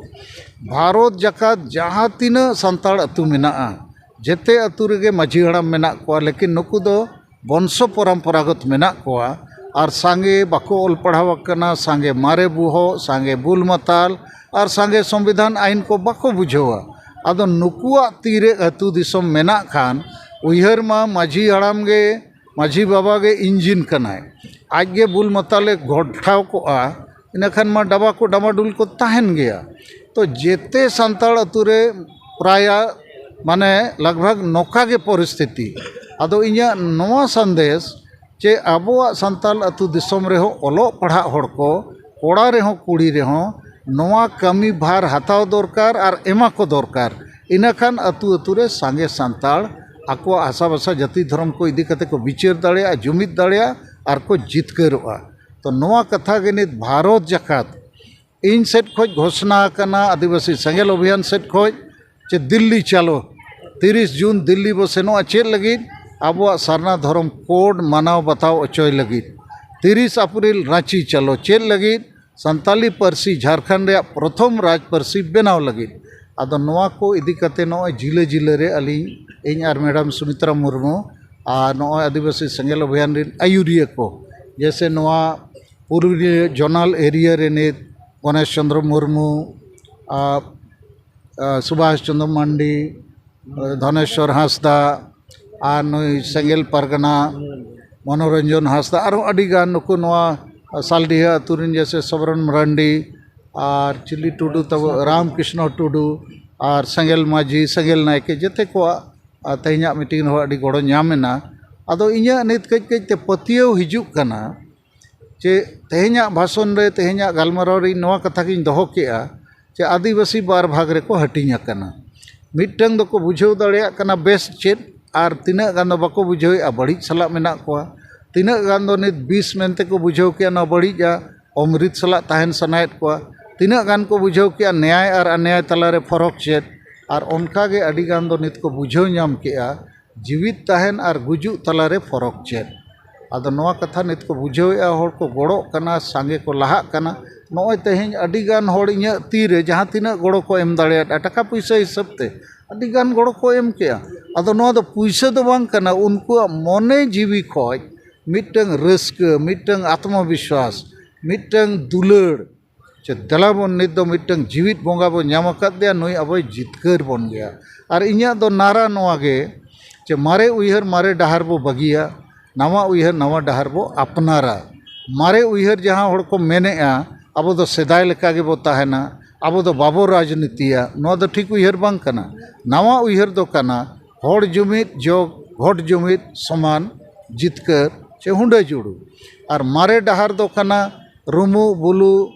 ᱵᱷᱟᱨᱚᱛ ᱡᱟᱠᱟᱛ ᱡᱟᱦᱟᱸ ᱛᱤᱱᱟᱹᱜ ᱥᱟᱱᱛᱟᱲ ᱟᱹᱛᱩ ᱢᱮᱱᱟᱜᱼᱟ, ᱡᱮᱛᱮ ᱟᱹᱛᱩ ᱨᱮᱜᱮ ᱢᱟᱹᱡᱷᱤ ᱦᱟᱲᱟᱢ ᱢᱮᱱᱟᱜ ᱠᱚᱣᱟ, ᱞᱮᱠᱤᱱ ᱱᱩᱠᱩ ᱫᱚ ᱵᱚᱝᱥᱚ ᱯᱚᱨᱚᱢᱯᱚᱨᱟᱜᱚᱛ ᱢᱮᱱᱟᱜ ᱠᱚᱣᱟ᱾ ᱟᱨ ᱥᱟᱸᱜᱮ ᱵᱟᱠᱚ ᱚᱞ ᱯᱟᱲᱦᱟᱣ ᱟᱠᱟᱱᱟ, ᱥᱟᱸᱜᱮ ᱢᱟᱨᱮ ᱵᱚᱦᱚᱜ, ᱥᱟᱸᱜᱮ ᱵᱩᱞ ᱢᱟᱛᱟᱞ, ᱟᱨ ᱥᱟᱸᱜᱮ ᱥᱚᱝᱵᱤᱫᱷᱟᱱ ᱟᱹᱭᱤᱱ ᱠᱚ ᱵᱟᱠᱚ ᱵᱩᱡᱷᱟᱹᱣᱟ᱾ ᱟᱫᱚ ᱱᱩᱠᱩᱣᱟᱜ ᱛᱤᱨᱮ ᱟᱹᱛᱩ ᱫᱤᱥᱚᱢ ᱢᱮᱱᱟᱜ ᱠᱷᱟᱱ, ᱩᱭᱦᱟᱹᱨ ᱢᱟ ᱢᱟᱹᱡᱷᱤ ᱦᱟᱲᱟᱢ ᱜᱮ, ᱢᱟᱹᱡᱷᱤ ᱵᱟᱵᱟ ᱜᱮ ᱤᱧᱡᱤᱱ ᱠᱟᱱᱟᱭ, ᱟᱡ ᱜᱮ ᱵᱩᱞ ᱢᱟᱛᱟᱞᱮ ᱜᱷᱚᱴᱟᱣ ᱠᱚᱜᱼᱟ, ᱤᱱᱟᱹᱠᱷᱟᱱ ᱢᱟ ᱰᱟᱵᱟ ᱠᱚ ᱰᱟᱢᱟᱰᱩᱞ ᱠᱚ ᱛᱟᱦᱮᱱ ᱜᱮᱭᱟ᱾ ᱛᱚ ᱡᱮᱛᱮ ᱥᱟᱱᱛᱟᱲ ᱟᱹᱛᱩ ᱨᱮ ᱯᱨᱟᱭᱟ ᱢᱟᱱᱮ ᱞᱟᱜᱽ ᱵᱷᱟᱜᱽ ᱱᱚᱝᱠᱟ ᱜᱮ ᱯᱚᱨᱤᱥᱛᱷᱤᱛᱤ᱾ ᱟᱫᱚ ᱤᱧᱟᱹᱜ ᱱᱚᱣᱟ ᱥᱟᱸᱫᱮᱥ ᱡᱮ ᱟᱵᱚᱣᱟᱜ ᱥᱟᱱᱛᱟᱲ ᱟᱹᱛᱩ ᱫᱤᱥᱚᱢ ᱨᱮᱦᱚᱸ ᱚᱞᱚᱜ ᱯᱟᱲᱦᱟᱜ ᱦᱚᱲ ᱠᱚ, ᱠᱚᱲᱟ ᱨᱮᱦᱚᱸ ᱠᱩᱲᱤ ᱨᱮᱦᱚᱸ, ᱱᱚᱣᱟ ᱠᱟᱹᱢᱤ ᱵᱷᱟᱨ ᱦᱟᱛᱟᱣ ᱫᱚᱨᱠᱟᱨ ᱟᱨ ᱮᱢᱟ ᱠᱚ ᱫᱚᱨᱠᱟᱨ᱾ ᱤᱱᱟᱹᱠᱷᱟᱱ ᱟᱹᱛᱩ ᱟᱹᱛᱩ ᱨᱮ ᱥᱟᱸᱜᱮ ᱥᱟᱱᱛᱟᱲ ᱟᱠᱚᱣᱟᱜ ᱦᱟᱥᱟ ᱵᱷᱟᱥᱟ ᱡᱟᱹᱛᱤ ᱫᱷᱚᱨᱚᱢ ᱠᱚ ᱤᱫᱤ ᱠᱟᱛᱮ ᱠᱚ ᱵᱤᱪᱟᱹᱨ ᱫᱟᱲᱮᱭᱟᱜᱼᱟ, ᱡᱩᱢᱤᱫ ᱫᱟᱲᱮᱭᱟᱜᱼᱟ ᱟᱨ ᱠᱚ ᱡᱤᱛᱠᱟᱹᱨᱚᱜᱼᱟ᱾ ᱛᱚ ᱱᱚᱣᱟ ᱠᱟᱛᱷᱟ ᱜᱮ ᱱᱤᱛ ᱵᱷᱟᱨᱚᱛ ᱡᱟᱠᱟᱛ ᱤᱧ ᱥᱮᱫ ᱠᱷᱚᱱ ᱜᱷᱳᱥᱱᱟ ᱟᱠᱟᱱᱟ, ᱟᱹᱫᱤᱵᱟᱹᱥᱤ ᱥᱮᱸᱜᱮᱞ ᱚᱵᱷᱤᱭᱟᱱ ᱥᱮᱫ ᱠᱷᱚᱱ, ᱪᱮ ᱫᱤᱞᱞᱤ ᱪᱟᱞᱚ, ᱛᱤᱨᱤᱥ ᱡᱩᱱ ᱫᱤᱞᱞᱤ ᱵᱚ ᱥᱮᱱᱚᱜᱼᱟ᱾ ᱪᱮᱫ ᱞᱟᱹᱜᱤᱫ? ᱟᱵᱚᱣᱟᱜ ᱥᱟᱨᱱᱟ ᱫᱷᱚᱨᱚᱢ ᱠᱳᱰ ᱢᱟᱱᱟᱣ ᱵᱟᱛᱟᱣ ᱚᱪᱚᱭ ᱞᱟᱹᱜᱤᱫ᱾ ᱛᱤᱨᱤᱥ ᱟᱯᱨᱤᱞ ᱨᱟᱸᱪᱤ ᱪᱟᱞᱚ, ᱪᱮᱫ ᱞᱟᱹᱜᱤᱫ? ᱥᱟᱱᱛᱟᱞᱤ ᱯᱟᱹᱨᱥᱤ ᱡᱷᱟᱲᱠᱷᱚᱸᱰ ᱨᱮᱭᱟᱜ ᱯᱨᱚᱛᱷᱚᱢ ᱨᱟᱡᱽ ᱯᱟᱹᱨᱥᱤ ᱵᱮᱱᱟᱣ ᱞᱟᱹᱜᱤᱫ᱾ ᱟᱫᱚ ᱱᱚᱣᱟ ᱠᱚ ᱤᱫᱤ ᱠᱟᱛᱮ ᱱᱚᱜᱼᱚᱭ ᱡᱤᱞᱟᱹ ᱡᱤᱞᱟᱹ ᱨᱮ ᱟᱹᱞᱤᱧ, ᱤᱧ ᱟᱨ ᱢᱮᱰᱟᱢ ᱥᱩᱢᱤᱛᱨᱟ ᱢᱩᱨᱢᱩ ᱟᱨ ᱱᱚᱜᱼᱚᱭ ᱟᱹᱫᱤᱵᱟᱹᱥᱤ ᱥᱮᱸᱜᱮᱞ ᱚᱵᱷᱤᱭᱟᱱ ᱨᱮᱱ ᱟᱹᱭᱩᱨᱤᱭᱟᱹ ᱠᱚ, ᱡᱮᱭᱥᱮ ᱱᱚᱣᱟ ᱯᱩᱨᱩᱞᱤᱭᱟᱹ ᱡᱚᱱᱟᱞ ᱮᱨᱤᱭᱟ ᱨᱮ ᱱᱤᱛ ᱜᱚᱱᱮᱥ ᱪᱚᱸᱫᱽᱨᱚ ᱢᱩᱨᱢᱩ, ᱟᱨ, ᱟᱨ, ᱥᱩᱵᱷᱟᱥ ᱪᱚᱸᱫᱽᱨᱚ ᱢᱟᱱᱰᱤ, ᱫᱷᱚᱱᱮᱥᱣᱚᱨ ᱦᱟᱸᱥᱫᱟ, ᱟᱨ ᱱᱩᱭ ᱥᱮᱸᱜᱮᱞ ᱯᱟᱨᱜᱟᱱᱟ ᱢᱚᱱᱳᱨᱚᱧᱡᱚᱱ ᱦᱟᱸᱥᱫᱟ, ᱟᱨᱦᱚᱸ ᱟᱹᱰᱤ ᱜᱟᱱ ᱱᱩᱠᱩ ᱱᱚᱣᱟ ᱥᱟᱞᱰᱤᱦᱟᱹ ᱟᱹᱛᱩ ᱨᱮᱱ ᱡᱮᱭᱥᱮ ᱥᱚᱵᱨᱚᱱ ᱢᱟᱨᱟᱱᱰᱤ ᱟᱨ ᱪᱤᱞᱤ ᱴᱩᱰᱩ ᱛᱟᱵᱚ, ᱨᱟᱢ ᱠᱨᱤᱥᱱᱚ ᱴᱩᱰᱩ ᱟᱨ ᱥᱮᱸᱜᱮᱞ ᱢᱟᱹᱡᱷᱤ, ᱥᱮᱸᱜᱮᱞ ᱱᱟᱭᱠᱮ, ᱡᱮᱛᱮ ᱠᱚᱣᱟᱜ, ᱟᱨ, ᱛᱮᱦᱮᱧᱟᱜ ᱢᱤᱴᱤᱝ ᱨᱮᱦᱚᱸ ᱟᱹᱰᱤ ᱜᱚᱲᱚ ᱧᱟᱢ ᱮᱱᱟ᱾ ᱟᱫᱚ ᱤᱧᱟᱹᱜ ᱱᱤᱛ ᱠᱟᱹᱡ ᱠᱟᱹᱡ ᱛᱮ ᱯᱟᱹᱛᱭᱟᱹᱣ ᱦᱤᱡᱩᱜ ᱠᱟᱱᱟ ᱡᱮ ᱛᱮᱦᱮᱧᱟᱜ ᱵᱷᱟᱥᱚᱱ ᱨᱮ, ᱛᱮᱦᱮᱧᱟᱜ ᱜᱟᱞᱢᱟᱨᱟᱣ ᱨᱮ ᱤᱧ ᱱᱚᱣᱟ ᱠᱟᱛᱷᱟ ᱜᱤᱧ ᱫᱚᱦᱚ ᱠᱮᱜᱼᱟ ᱡᱮ ᱟᱹᱫᱤᱵᱟᱹᱥᱤ ᱵᱟᱨ ᱵᱷᱟᱜᱽ ᱨᱮᱠᱚ ᱦᱟᱹᱴᱤᱧ ᱟᱠᱟᱱᱟ᱾ ᱢᱤᱫᱴᱟᱝ ᱫᱚᱠᱚ ᱵᱩᱡᱷᱟᱹᱣ ᱫᱟᱲᱮᱭᱟᱜ ᱠᱟᱱᱟ ᱵᱮᱥ ᱪᱮᱫ, ᱟᱨ ᱛᱤᱱᱟᱹᱜ ᱜᱟᱱ ᱫᱚ ᱵᱟᱠᱚ ᱵᱩᱡᱷᱟᱹᱣᱮᱫᱼᱟ, ᱵᱟᱹᱲᱤᱡ ᱥᱟᱞᱟᱜ ᱢᱮᱱᱟᱜ ᱠᱚᱣᱟ᱾ ᱛᱤᱱᱟᱹᱜ ᱜᱟᱱ ᱫᱚ ᱱᱤᱛ ᱵᱤᱥ ᱢᱮᱱᱛᱮ ᱠᱚ ᱵᱩᱡᱷᱟᱹᱣ ᱠᱮᱜᱼᱟ ᱱᱚᱣᱟ ᱵᱟᱹᱲᱤᱡᱼᱟ, ᱚᱢᱨᱤᱛ ᱥᱟᱞᱟᱜ ᱛᱟᱦᱮᱱ ᱥᱟᱱᱟᱭᱮᱫ ᱠᱚᱣᱟ᱾ ᱛᱤᱱᱟᱹᱜ ᱜᱟᱱ ᱠᱚ ᱵᱩᱡᱷᱟᱹᱣ ᱠᱮᱜᱼᱟ ᱱᱮᱭᱟᱭ ᱟᱨ ᱚᱱᱮᱭᱟᱭ ᱛᱟᱞᱟᱨᱮ ᱯᱷᱚᱨᱚᱠ ᱪᱮᱫ, ᱟᱨ ᱚᱱᱠᱟ ᱜᱮ ᱟᱹᱰᱤ ᱜᱟᱱ ᱫᱚ ᱱᱤᱛ ᱠᱚ ᱵᱩᱡᱷᱟᱹᱣ ᱧᱟᱢ ᱠᱮᱜᱼᱟ ᱡᱤᱣᱤᱫ ᱛᱟᱦᱮᱱ ᱟᱨ ᱜᱩᱡᱩᱜ ᱛᱟᱞᱟᱨᱮ ᱯᱷᱚᱨᱚᱠ ᱪᱮᱫ᱾ ᱟᱫᱚ ᱱᱚᱣᱟ ᱠᱟᱛᱷᱟ ᱱᱤᱛ ᱠᱚ ᱵᱩᱡᱷᱟᱹᱣᱮᱫᱼᱟ, ᱦᱚᱲ ᱠᱚ ᱜᱚᱲᱚᱜ ᱠᱟᱱᱟ, ᱥᱟᱸᱜᱮ ᱠᱚ ᱞᱟᱦᱟᱜ ᱠᱟᱱᱟ᱾ ᱱᱚᱜᱼᱚᱭ ᱛᱮᱦᱮᱧ ᱟᱹᱰᱤ ᱜᱟᱱ ᱦᱚᱲ ᱤᱧᱟᱹᱜ ᱛᱤᱨᱮ ᱡᱟᱦᱟᱸ ᱛᱤᱱᱟᱹᱜ ᱜᱚᱲᱚ ᱠᱚ ᱮᱢ ᱫᱟᱲᱮᱭᱟᱫᱼᱟ, ᱴᱟᱠᱟ ᱯᱩᱭᱥᱟᱹ ᱦᱤᱥᱟᱹᱵ ᱛᱮ ᱟᱹᱰᱤ ᱜᱟᱱ ᱜᱚᱲᱚ ᱠᱚ ᱮᱢ ᱠᱮᱜᱼᱟ᱾ ᱟᱫᱚ ᱱᱚᱣᱟ ᱫᱚ ᱯᱩᱭᱥᱟᱹ ᱫᱚ ᱵᱟᱝ ᱠᱟᱱᱟ, ᱩᱱᱠᱩᱣᱟᱜ ᱢᱚᱱᱮ ᱡᱤᱣᱤ ᱠᱷᱚᱡ ᱢᱤᱫᱴᱟᱝ ᱨᱟᱹᱥᱠᱟᱹ, ᱢᱤᱫᱴᱟᱝ ᱟᱛᱢᱚ ᱵᱤᱥᱣᱟᱥ, ᱢᱤᱫᱴᱟᱝ ᱫᱩᱞᱟᱹᱲ, ᱪᱮ ᱫᱮᱞᱟ ᱵᱚᱱ, ᱱᱤᱛ ᱫᱚ ᱢᱤᱫᱴᱟᱝ ᱡᱤᱣᱤᱫ ᱵᱚᱸᱜᱟ ᱵᱚᱱ ᱧᱟᱢ ᱟᱠᱟᱫᱮᱭᱟ, ᱱᱩᱭ ᱟᱵᱚᱭ ᱡᱤᱛᱠᱟᱹᱨ ᱵᱚᱱ ᱜᱮᱭᱟ᱾ ᱟᱨ ᱤᱧᱟᱹᱜ ᱫᱚ ᱱᱟᱨᱟ ᱱᱚᱣᱟ ᱜᱮ, ᱪᱮ ᱢᱟᱨᱮ ᱩᱭᱦᱟᱹᱨ ᱢᱟᱨᱮ ᱰᱟᱦᱟᱨ ᱵᱚ ᱵᱟᱹᱜᱤᱭᱟ, ᱱᱟᱣᱟ ᱩᱭᱦᱟᱹᱨ ᱱᱟᱣᱟ ᱰᱟᱦᱟᱨ ᱵᱚ ᱟᱯᱱᱟᱨᱟ᱾ ᱢᱟᱨᱮ ᱩᱭᱦᱟᱹᱨ ᱡᱟᱦᱟᱸ ᱦᱚᱲ ᱠᱚ ᱢᱮᱱᱮᱜᱼᱟ, ᱟᱵᱚ ᱫᱚ ᱥᱮᱫᱟᱭ ᱞᱮᱠᱟ ᱜᱮᱵᱚ ᱛᱟᱦᱮᱱᱟ, ᱟᱵᱚ ᱫᱚ ᱵᱟᱵᱚ ᱨᱟᱡᱽᱱᱤᱛᱤᱭᱟ, ᱱᱚᱣᱟ ᱫᱚ ᱴᱷᱤᱠ ᱩᱭᱦᱟᱹᱨ ᱵᱟᱝ ᱠᱟᱱᱟ᱾ ᱱᱟᱣᱟ ᱩᱭᱦᱟᱹᱨ ᱫᱚ ᱠᱟᱱᱟ ᱦᱚᱲ ᱡᱩᱢᱤᱫ ᱡᱳᱜᱽ, ᱵᱷᱳᱴ ᱡᱩᱢᱤᱫ ᱥᱚᱢᱟᱱ, ᱡᱤᱛᱠᱟᱹᱨ ᱪᱮ ᱦᱩᱸᱰᱟᱹ ᱡᱩᱲᱩ᱾ ᱟᱨ ᱢᱟᱨᱮ ᱰᱟᱦᱟᱨ ᱫᱚ ᱠᱟᱱᱟ ᱨᱩᱢᱩᱜ ᱵᱩᱞᱩᱜ,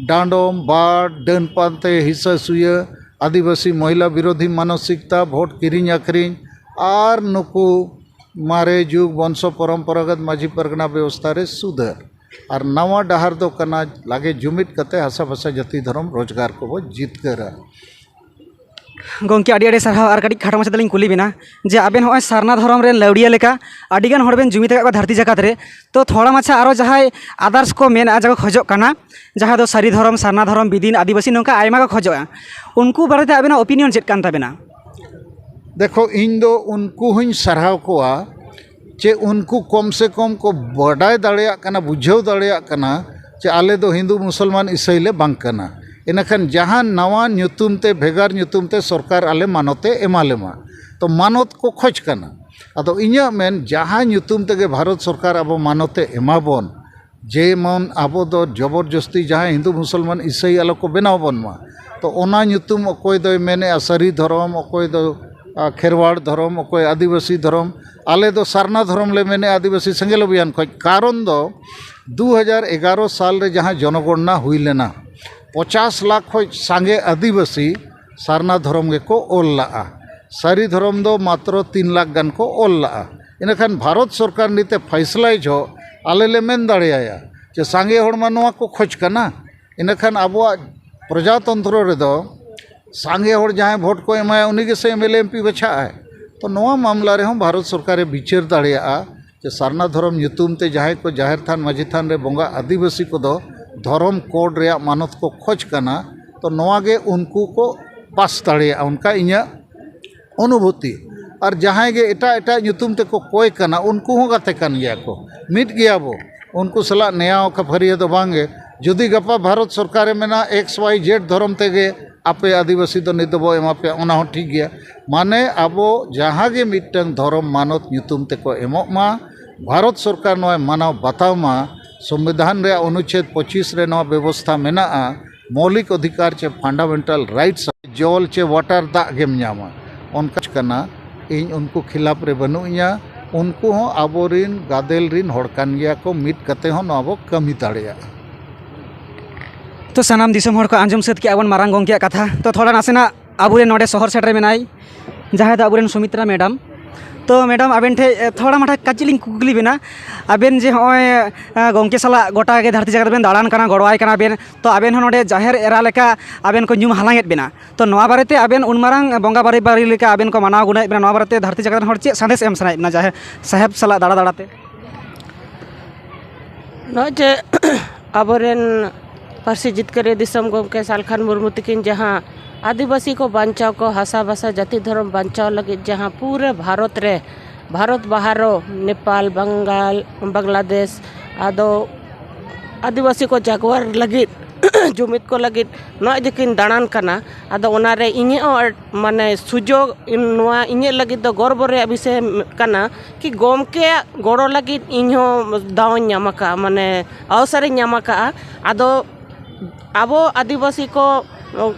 ᱰᱟᱸᱰᱚᱢ ᱵᱟᱲ, ᱰᱟᱹᱱ ᱯᱟᱱᱛᱮ, ᱦᱤᱥᱟᱹ ᱥᱩᱭᱟᱹ, ᱟᱹᱫᱤᱵᱟᱹᱥᱤ ᱢᱚᱦᱤᱞᱟ ᱵᱤᱨᱳᱫᱷᱤ ᱢᱟᱱᱚᱥᱤᱠᱛᱟ, ᱵᱷᱳᱴ ᱠᱤᱨᱤᱧ ᱟᱹᱠᱷᱨᱤᱧ, ᱟᱨ ᱱᱩᱠᱩ ᱢᱟᱨᱮ ᱡᱩᱜᱽ ᱵᱚᱝᱥᱚ ᱯᱚᱨᱚᱢᱯᱚᱨᱟᱜᱚᱛ ᱢᱟᱹᱡᱷᱤ ᱯᱟᱨᱜᱟᱱᱟ ᱵᱮᱵᱚᱥᱛᱷᱟ ᱨᱮ ᱥᱩᱫᱷᱟᱹᱨ᱾ ᱟᱨ ᱱᱟᱣᱟ ᱰᱟᱦᱟᱨ ᱫᱚ ᱠᱟᱱᱟ ᱞᱟᱜᱮ ᱡᱩᱢᱤᱫ ᱠᱟᱛᱮ ᱦᱟᱥᱟ ᱵᱷᱟᱥᱟ ᱡᱟᱹᱛᱤ ᱫᱷᱚᱨᱚᱢ ᱨᱳᱡᱽᱜᱟᱨ ᱠᱚᱵᱚ ᱡᱤᱛᱠᱟᱹᱨᱟ᱾ ᱜᱚᱢᱠᱮ, ᱟᱹᱰᱤ ᱟᱹᱰᱤ ᱥᱟᱨᱦᱟᱣ᱾ ᱟᱨ ᱠᱟᱹᱴᱤᱡ ᱠᱷᱟᱴᱚ ᱢᱟᱪᱷᱟ ᱛᱮᱞᱤᱧ ᱠᱩᱞᱤ ᱵᱮᱱᱟ ᱡᱮ ᱟᱵᱮᱱ ᱦᱚᱸᱜᱼᱚᱭ ᱥᱟᱨᱱᱟ ᱫᱷᱚᱨᱚᱢ ᱨᱮᱱ ᱞᱟᱹᱣᱲᱤᱭᱟᱹ ᱞᱮᱠᱟ ᱟᱹᱰᱤ ᱜᱟᱱ ᱦᱚᱲ ᱵᱮᱱ ᱡᱩᱢᱤᱫ ᱟᱠᱟᱫ ᱠᱚᱣᱟ ᱫᱷᱟᱹᱨᱛᱤ ᱡᱟᱠᱟᱛ ᱨᱮ, ᱛᱚ ᱛᱷᱚᱲᱟ ᱢᱟᱪᱷᱟ ᱟᱨᱚ ᱡᱟᱦᱟᱸᱭ others ᱠᱚ ᱢᱮᱱᱟᱜᱼᱟ, ᱡᱟᱦᱟᱸ ᱠᱚ ᱠᱷᱚᱡᱚᱜ ᱠᱟᱱᱟ, ᱡᱟᱦᱟᱸ ᱫᱚ ᱥᱟᱹᱨᱤ ᱫᱷᱚᱨᱚᱢ, ᱥᱟᱨᱱᱟ ᱫᱷᱚᱨᱚᱢ, ᱵᱤᱫᱤᱱ, ᱟᱹᱫᱤᱵᱟᱹᱥᱤ, ᱱᱚᱝᱠᱟ ᱟᱭᱢᱟ ᱠᱚ ᱠᱷᱚᱡᱚᱜᱼᱟ, ᱩᱱᱠᱩ ᱵᱟᱨᱮᱛᱮ ᱟᱵᱮᱱᱟᱜ opinion ᱪᱮᱫ ᱠᱟᱱ ᱛᱟᱵᱮᱱᱟ? ᱫᱮᱠᱷᱚ, ᱤᱧ ᱫᱚ ᱩᱱᱠᱩ ᱦᱚᱸᱧ ᱥᱟᱨᱦᱟᱣ ᱠᱚᱣᱟ ᱪᱮ ᱩᱱᱠᱩ ᱠᱚᱢ ᱥᱮ ᱠᱚᱢ ᱠᱚ ᱵᱟᱰᱟᱭ ᱫᱟᱲᱮᱭᱟᱜ ᱠᱟᱱᱟ, ᱵᱩᱡᱷᱟᱹᱣ ᱫᱟᱲᱮᱭᱟᱜ ᱠᱟᱱᱟ ᱪᱮ ᱟᱞᱮ ᱫᱚ ᱦᱤᱱᱫᱩ ᱢᱩᱥᱚᱞᱢᱟᱱ ᱤᱥᱟᱹᱭ ᱞᱮ ᱵᱟᱝ ᱠᱟᱱᱟ᱾ ᱤᱱᱟᱹᱠᱷᱟᱱ ᱡᱟᱦᱟᱸ ᱱᱟᱣᱟ ᱧᱩᱛᱩᱢ ᱛᱮ, ᱵᱷᱮᱜᱟᱨ ᱧᱩᱛᱩᱢ ᱛᱮ ᱥᱚᱨᱠᱟᱨ ᱟᱞᱮ ᱢᱟᱱᱚᱛ ᱮ ᱮᱢᱟ ᱞᱮᱢᱟ, ᱛᱚ ᱢᱟᱱᱚᱛ ᱠᱚ ᱠᱷᱚᱡᱽ ᱠᱟᱱᱟ᱾ ᱟᱫᱚ ᱤᱧᱟᱹᱜ ᱢᱮᱱ, ᱡᱟᱦᱟᱸ ᱧᱩᱛᱩᱢ ᱛᱮᱜᱮ ᱵᱷᱟᱨᱚᱛ ᱥᱚᱨᱠᱟᱨ ᱟᱵᱚ ᱢᱟᱱᱚᱛ ᱮ ᱮᱢᱟ ᱵᱚᱱ, ᱡᱮᱢᱚᱱ ᱟᱵᱚ ᱫᱚ ᱡᱚᱵᱚᱨ ᱡᱚᱥᱛᱤ ᱡᱟᱦᱟᱸᱭ ᱦᱤᱱᱫᱩ ᱢᱩᱥᱚᱞᱢᱟᱱ ᱤᱥᱟᱹᱭ ᱟᱞᱚ ᱠᱚ ᱵᱮᱱᱟᱣ ᱵᱚᱱ ᱢᱟ᱾ ᱛᱚ ᱚᱱᱟ ᱧᱩᱛᱩᱢ ᱚᱠᱚᱭ ᱫᱚᱭ ᱢᱮᱱᱮᱜᱼᱟ ᱥᱟᱹᱨᱤ ᱫᱷᱚᱨᱚᱢ, ᱚᱠᱚᱭ ᱫᱚ ᱟ, ᱠᱷᱮᱨᱣᱟᱲ ᱫᱷᱚᱨᱚᱢ, ᱚᱠᱚᱭ ᱟᱹᱫᱤᱵᱟᱹᱥᱤ ᱫᱷᱚᱨᱚᱢ᱾ ᱟᱞᱮ ᱫᱚ ᱥᱟᱨᱱᱟ ᱫᱷᱚᱨᱚᱢ ᱞᱮ ᱢᱮᱱᱮᱜᱼᱟ ᱟᱹᱫᱤᱵᱟᱹᱥᱤ ᱥᱮᱸᱜᱮᱞ ᱚᱵᱷᱤᱭᱟᱱ ᱠᱷᱚᱡ᱾ ᱠᱟᱨᱚᱱ ᱫᱚ ᱫᱩ ᱦᱟᱡᱟᱨ ᱮᱜᱟᱨᱚ ᱥᱟᱞ ᱨᱮ ᱡᱟᱦᱟᱸ ᱡᱚᱱᱚᱜᱚᱬᱱᱟ ᱦᱩᱭ ᱞᱮᱱᱟ, ᱯᱚᱪᱟᱥ ᱞᱟᱠᱷ ᱠᱷᱚᱡ ᱥᱟᱸᱜᱮ ᱟᱹᱫᱤᱵᱟᱹᱥᱤ ᱥᱟᱨᱱᱟ ᱫᱷᱚᱨᱚᱢ ᱜᱮᱠᱚ ᱚᱞ ᱞᱟᱜᱼᱟ᱾ ᱥᱟᱹᱨᱤ ᱫᱷᱚᱨᱚᱢ ᱫᱚ ᱢᱟᱛᱨᱚ ᱛᱤᱱ ᱞᱟᱠᱷ ᱜᱟᱱ ᱠᱚ ᱚᱞ ᱞᱟᱜᱼᱟ᱾ ᱤᱱᱟᱹᱠᱷᱟᱱ ᱵᱷᱟᱨᱚᱛ ᱥᱚᱨᱠᱟᱨ ᱱᱤᱛᱮ ᱯᱷᱟᱭᱥᱞᱟᱭ ᱡᱚᱦᱚᱜ ᱟᱞᱮ ᱞᱮ ᱢᱮᱱ ᱫᱟᱲᱮᱭᱟᱭᱟ ᱡᱮ ᱥᱟᱸᱜᱮ ᱦᱚᱲ ᱢᱟ ᱱᱚᱣᱟ ᱠᱚ ᱠᱷᱚᱡᱽ ᱠᱟᱱᱟ᱾ ᱤᱱᱟᱹᱠᱷᱟᱱ ᱟᱵᱚᱣᱟᱜ ᱯᱨᱚᱡᱟᱛᱚᱱᱛᱨᱚ ᱨᱮᱫᱚ ᱥᱟᱸᱜᱮ ᱦᱚᱲ ᱡᱟᱦᱟᱸᱭ ᱵᱷᱳᱴ ᱠᱚ ᱮᱢᱟᱭᱟ, ᱩᱱᱤ ᱜᱮᱥᱮ MLA MP ᱵᱟᱪᱷᱟᱜᱼᱟᱭ᱾ ᱛᱚ ᱱᱚᱣᱟ ᱢᱟᱢᱞᱟ ᱨᱮᱦᱚᱸ ᱵᱷᱟᱨᱚᱛ ᱥᱚᱨᱠᱟᱨᱮ ᱵᱤᱪᱟᱹᱨ ᱫᱟᱲᱮᱭᱟᱜᱼᱟ ᱡᱮ ᱥᱟᱨᱱᱟ ᱫᱷᱚᱨᱚᱢ ᱧᱩᱛᱩᱢ ᱛᱮ ᱡᱟᱦᱟᱸᱭ ᱠᱚ ᱡᱟᱦᱮᱨ ᱛᱷᱟᱱ, ᱢᱟᱹᱡᱷᱤ ᱛᱷᱟᱱ ᱨᱮ ᱵᱚᱸᱜᱟ ᱟᱹᱫᱤᱵᱟᱹᱥᱤ ᱠᱚᱫᱚ ᱫᱷᱚᱨᱚᱢ ᱠᱳᱰ ᱨᱮᱭᱟᱜ ᱢᱟᱱᱚᱛ ᱠᱚ ᱠᱷᱚᱡᱽ ᱠᱟᱱᱟ, ᱛᱚ ᱱᱚᱣᱟ ᱜᱮ ᱩᱱᱠᱩ ᱠᱚ ᱯᱟᱥ ᱫᱟᱲᱮᱭᱟᱜᱼᱟ, ᱚᱱᱠᱟ ᱤᱧᱟᱹᱜ ᱚᱱᱩᱵᱷᱩᱛᱤ᱾ ᱟᱨ ᱡᱟᱦᱟᱸᱭ ᱜᱮ ᱮᱴᱟᱜ ᱮᱴᱟᱜ ᱧᱩᱛᱩᱢ ᱛᱮᱠᱚ ᱠᱚᱭ ᱠᱟᱱᱟ, ᱩᱱᱠᱩ ᱦᱚᱸ ᱜᱟᱛᱮ ᱠᱟᱱ ᱜᱮᱭᱟ ᱠᱚ, ᱢᱤᱫ ᱜᱮᱭᱟ ᱵᱚ᱾ ᱩᱱᱠᱩ ᱥᱟᱞᱟᱜ ᱱᱮᱭᱟᱣ ᱠᱷᱟᱹᱯᱟᱹᱨᱤᱭᱟᱹ ᱫᱚ ᱵᱟᱝ ᱜᱮ᱾ ᱡᱩᱫᱤ ᱜᱟᱯᱟ ᱵᱷᱟᱨᱚᱛ ᱥᱚᱨᱠᱟᱨᱮ ᱢᱮᱱᱟ ᱮᱠᱥ ᱣᱟᱭ ᱡᱮᱰ ᱫᱷᱚᱨᱚᱢ ᱛᱮᱜᱮ ᱟᱯᱮ ᱟᱹᱫᱤᱵᱟᱹᱥᱤ ᱫᱚ ᱱᱤᱛ ᱫᱚᱵᱚ ᱮᱢᱟ ᱯᱮᱭᱟ, ᱚᱱᱟ ᱦᱚᱸ ᱴᱷᱤᱠ ᱜᱮᱭᱟ᱾ ᱢᱟᱱᱮ ᱟᱵᱚ ᱡᱟᱦᱟᱸ ᱜᱮ ᱢᱤᱫᱴᱟᱝ ᱫᱷᱚᱨᱚᱢ ᱢᱟᱱᱚᱛ ᱧᱩᱛᱩᱢ ᱛᱮᱠᱚ ᱮᱢᱚᱜ ᱢᱟ, ᱵᱷᱟᱨᱚᱛ ᱥᱚᱨᱠᱟᱨ ᱱᱚᱣᱟᱭ ᱢᱟᱱᱟᱣ ᱵᱟᱛᱟᱣ ᱢᱟ, ᱥᱚᱝᱵᱤᱫᱷᱟᱱ ᱨᱮᱭᱟᱜ ᱚᱱᱩᱪᱷᱮᱫ ᱯᱚᱸᱪᱤᱥ ᱨᱮ ᱱᱚᱣᱟ ᱵᱮᱵᱚᱥᱛᱷᱟ ᱢᱮᱱᱟᱜᱼᱟ, ᱢᱳᱣᱞᱤᱠ ᱚᱫᱷᱤᱠᱟᱨ ᱪᱮ ᱯᱷᱟᱱᱰᱟᱢᱮᱱᱴᱟᱞ ᱨᱟᱭᱤᱴᱥ, ᱡᱚᱞ ᱪᱮ ᱣᱟᱴᱟᱨ ᱫᱟᱜ ᱜᱮᱢ ᱧᱟᱢᱟ, ᱚᱱᱠᱟ ᱠᱟᱱᱟ᱾ ᱤᱧ ᱩᱱᱠᱩ ᱠᱷᱤᱞᱟᱯ ᱨᱮ ᱵᱟᱹᱱᱩᱜ ᱤᱧᱟ᱾ ᱩᱱᱠᱩ ᱦᱚᱸ ᱟᱵᱚᱨᱤᱱ ᱜᱟᱫᱮᱞ ᱨᱤᱱ ᱦᱚᱲ ᱠᱟᱱ ᱜᱮᱭᱟ ᱠᱚ, ᱢᱤᱫ ᱠᱟᱛᱮ ᱦᱚᱸ ᱱᱚᱣᱟ ᱵᱚ ᱠᱟᱹᱢᱤ ᱫᱟᱲᱮᱭᱟᱜᱼᱟ᱾ ᱛᱚ ᱥᱟᱱᱟᱢ ᱫᱤᱥᱚᱢ ᱦᱚᱲ ᱠᱚ ᱟᱸᱡᱚᱢ ᱥᱟᱹᱛ ᱠᱮᱜᱼᱟ ᱵᱚᱱ ᱢᱟᱨᱟᱝ ᱜᱚᱢᱠᱮᱭᱟᱜ ᱠᱟᱛᱷᱟ᱾ ᱛᱚ ᱛᱷᱚᱲᱟ ᱱᱟᱥᱮᱱᱟᱜ ᱟᱵᱚᱨᱮᱱ ᱱᱚᱰᱮ ᱥᱚᱦᱚᱨ ᱥᱮᱴᱮᱨ ᱢᱮᱱᱟᱭ, ᱡᱟᱦᱟᱸᱭ ᱫᱚ ᱟᱵᱚᱨᱮᱱ ᱥᱩᱢᱤᱛᱨᱟ ᱢᱮᱰᱟᱢ᱾ ᱛᱚ ᱢᱮᱰᱟᱢ, ᱟᱵᱮᱱ ᱴᱷᱮᱱ ᱮ, ᱛᱷᱚᱲᱟ ᱢᱟᱴᱷᱟ ᱠᱟᱹᱪ ᱞᱤᱧ ᱠᱩᱠᱞᱤ ᱵᱮᱱᱟ᱾ ᱟᱵᱮᱱ ᱡᱮ ᱦᱚᱸᱜᱼᱚᱭ ᱮ, ᱜᱚᱢᱠᱮ ᱥᱟᱞᱟᱜ ᱜᱚᱴᱟ ᱜᱮ ᱫᱷᱟᱹᱨᱛᱤ ᱡᱟᱠᱟᱛ ᱵᱮᱱ ᱫᱟᱬᱟᱱ ᱠᱟᱱᱟ, ᱜᱚᱲᱚᱣᱟᱭ ᱠᱟᱱᱟ ᱵᱮᱱ, ᱛᱚ ᱟᱵᱮᱱ ᱦᱚᱸ ᱱᱚᱰᱮ ᱡᱟᱦᱮᱨ ᱮᱨᱟ ᱞᱮᱠᱟ ᱟᱵᱮᱱ ᱠᱚ ᱧᱩᱢ ᱦᱟᱞᱟᱝ ᱮᱫ ᱵᱮᱱᱟ, ᱛᱚ ᱱᱚᱣᱟ ᱵᱟᱨᱮᱛᱮ ᱟᱵᱮᱱ ᱩᱱ ᱢᱟᱨᱟᱝ ᱵᱚᱸᱜᱟ ᱵᱟᱨᱤ ᱵᱟᱨᱤ ᱞᱮᱠᱟ ᱟᱵᱮᱱ ᱠᱚ ᱢᱟᱱᱟᱣ ᱜᱩᱱᱟᱹᱣᱮᱫ ᱵᱮᱱᱟ, ᱱᱚᱣᱟ ᱵᱟᱨᱮᱛᱮ ᱫᱷᱟᱹᱨᱛᱤ ᱡᱟᱠᱟᱛ ᱨᱮᱱ ᱦᱚᱲ ᱪᱮᱫ ᱥᱟᱸᱫᱮᱥ ᱮᱢ ᱥᱟᱱᱟᱭᱮᱫ ᱵᱮᱱᱟ ᱡᱟᱦᱮᱨ ᱥᱟᱦᱮᱵᱽ ᱥᱟᱞᱟᱜ ᱫᱟᱬᱟ ᱫᱟᱬᱟᱛᱮ? ᱱᱚᱜᱼᱚᱭ ᱡᱮ ᱟᱵᱚᱨᱮᱱ ᱯᱟᱹᱨᱥᱤ ᱡᱤᱛᱠᱟᱹᱨᱤᱭᱟᱹ ᱫᱤᱥᱚᱢ ᱜᱚᱢᱠᱮ ᱥᱟᱞᱠᱷᱟᱱ ᱢᱩᱨᱢᱩ ᱛᱟᱹᱠᱤᱱ ᱡᱟᱦᱟᱸ ᱟᱹᱫᱤᱵᱟᱹᱥᱤ ᱠᱚ ᱵᱟᱧᱪᱟᱣ ᱠᱚ, ᱦᱟᱥᱟ ᱵᱷᱟᱥᱟ ᱡᱟᱹᱛᱤ ᱫᱷᱚᱨᱚᱢ ᱵᱟᱧᱪᱟᱣ ᱞᱟᱹᱜᱤᱫ ᱡᱟᱦᱟᱸ ᱯᱩᱨᱟᱹ ᱵᱷᱟᱨᱚᱛ ᱨᱮ, ᱵᱷᱟᱨᱚᱛ ᱵᱟᱦᱟᱨ ᱦᱚᱸ, ᱱᱮᱯᱟᱞ, ᱵᱟᱝᱜᱟᱞ, ᱵᱟᱝᱞᱟᱫᱮᱥ, ᱟᱫᱚ ᱟᱹᱫᱤᱵᱟᱹᱥᱤ ᱠᱚ ᱡᱟᱜᱽᱣᱟᱨ ᱞᱟᱹᱜᱤᱫ ᱡᱩᱢᱤᱫ ᱠᱚ ᱞᱟᱹᱜᱤᱫ ᱱᱚᱜᱼᱚᱭ ᱡᱮᱠᱤᱱ ᱫᱟᱬᱟᱱ ᱠᱟᱱᱟ᱾ ᱟᱫᱚ ᱚᱱᱟᱨᱮ ᱤᱧᱟᱹᱜ ᱦᱚᱸ ᱢᱟᱱᱮ ᱥᱩᱡᱳᱜᱽ, ᱤᱧ, ᱱᱚᱣᱟ ᱤᱧᱟᱹᱜ ᱞᱟᱹᱜᱤᱫ ᱫᱚ ᱜᱚᱨᱵᱚ ᱨᱮᱭᱟᱜ ᱵᱤᱥᱚᱭ ᱠᱟᱱᱟ ᱠᱤ ᱜᱚᱢᱠᱮᱭᱟᱜ ᱜᱚᱲᱚ ᱞᱟᱹᱜᱤᱫ ᱤᱧ ᱦᱚᱸ ᱫᱟᱣ ᱤᱧ ᱧᱟᱢ ᱟᱠᱟᱫᱼᱟ, ᱢᱟᱱᱮ ᱚᱣᱥᱚᱨ ᱤᱧ ᱧᱟᱢ ᱟᱠᱟᱫᱼᱟ᱾ ᱟᱫᱚ ᱟᱵᱚ ᱟᱹᱫᱤᱵᱟᱹᱥᱤ ᱠᱚ